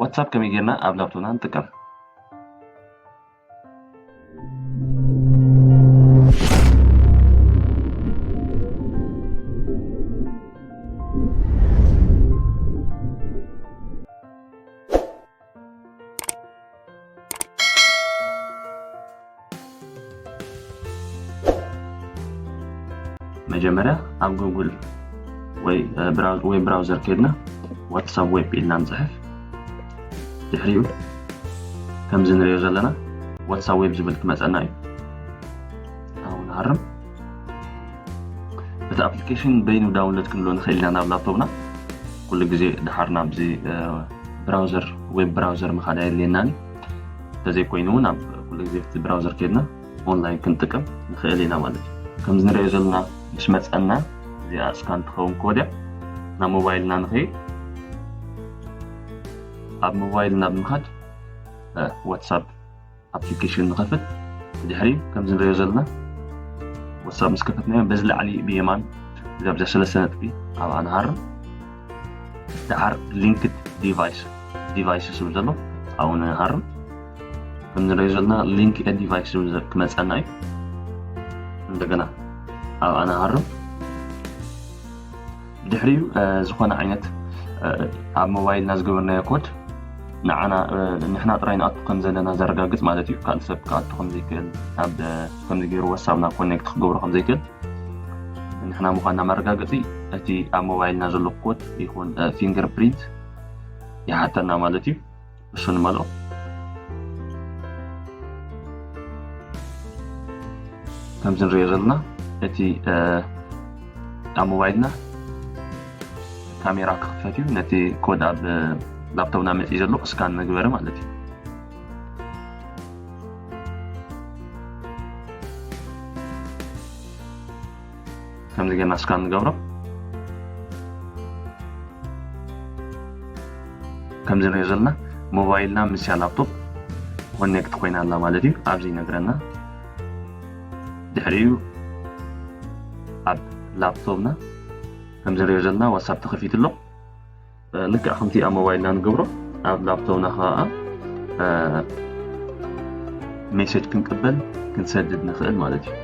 ዋትሳፕ ከመይ ጌርና ኣብ ላፕቶፕና ንጥቀም? መጀመርያ ኣብ ጉግል ወይ ዌብ ብራውዘር ከይድና ዋትሳፕ ዌብ ኢልና ንፅሕፍ። ድሕሪኡ ከምዚ ንሪኦ ዘለና ዋትሳፕ ዌብ ዝብል ክመፀና እዩ። ኣብኡ ንሃርም። እቲ ኣፕሊኬሽን በይኑ ዳውንሎድ ክንብሎ ንኽእል ኢና ናብ ላፕቶፕና። ኩሉ ግዜ ድሓር ናብዚ ብራውዘር ዌብ ብራውዘር ምኻድ ኣየድልየናን። እንተዘይኮይኑ እውን ኣብ ኩሉ ግዜ ብቲ ብራውዘር ከይድና ኦንላይን ክንጥቀም ንኽእል ኢና ማለት እዩ። ከምዚ ንሪኦ ዘለና ምስ መፀና እዚኣ ስካን ትኸውን ኮድ እያ። ናብ ሞባይልና ንኸይድ። ኣብ ሞባይልና ብምኻድ ዋትሳፕ ኣፕሊኬሽን ንኸፍት። ድሕሪ ከምዚ ንሪኦ ዘለና ዋትሳፕ ምስ ከፈትናዮ በዚ ላዕሊ ብየማን ዛብዛ ሰለስተ ነጥቢ ኣብኣ ንሃርም። ድሓር ሊንክድ ዲቫይስ ዲቫይስ ዝብል ዘሎ ኣብኡ ንሃርም። ከም ንሪኦ ዘለና ሊንክ ዲቫይስ ዝብል ክመፀና እዩ። እንደገና ኣብኣ ንሃርም። ድሕሪኡ ዝኾነ ዓይነት ኣብ ሞባይልና ዝገበርናዮ ኮድ ንዓና ንሕና ጥራይ ንኣቱ ከም ዘለና ዘረጋግፅ ማለት እዩ። ካልእ ሰብ ክኣቱ ከም ዘይክእል፣ ኣብ ከምዚ ገይሩ ዋትሳፕና ኮኔክት ክገብሮ ከም ዘይክእል ንሕና ምዃንና መረጋገፂ እቲ ኣብ ሞባይልና ዘሎ ኮድ ይኹን ፊንገር ፕሪንት ይሓተና ማለት እዩ። እሱ ንመልኦ። ከምዚ ንሪኦ ዘለና እቲ ኣብ ሞባይልና ካሜራ ክኽፈት እዩ። ነቲ ኮድ ኣብ ላፕቶፕና መፂኡ ዘሎ ስካን መግበሪ ማለት እዩ። ከምዚ ጌርና ስካን ንገብሮ። ከምዚ ንሪኦ ዘለና ሞባይልና ምስያ ላፕቶፕ ኮኔክት ኮይና ኣላ ማለት እዩ። ኣብዚ ይነግረና። ድሕሪኡ ኣብ ላፕቶፕና ከምዚ ንሪኦ ዘለና ዋትሳፕ ተኸፊቱ ኣሎ። ልክዕ ከምቲ ኣብ ሞባይልና ንገብሮ ኣብ ላፕቶፕና ከዓ ሜሴጅ ክንቅበል ክንሰድድ ንኽእል ማለት እዩ።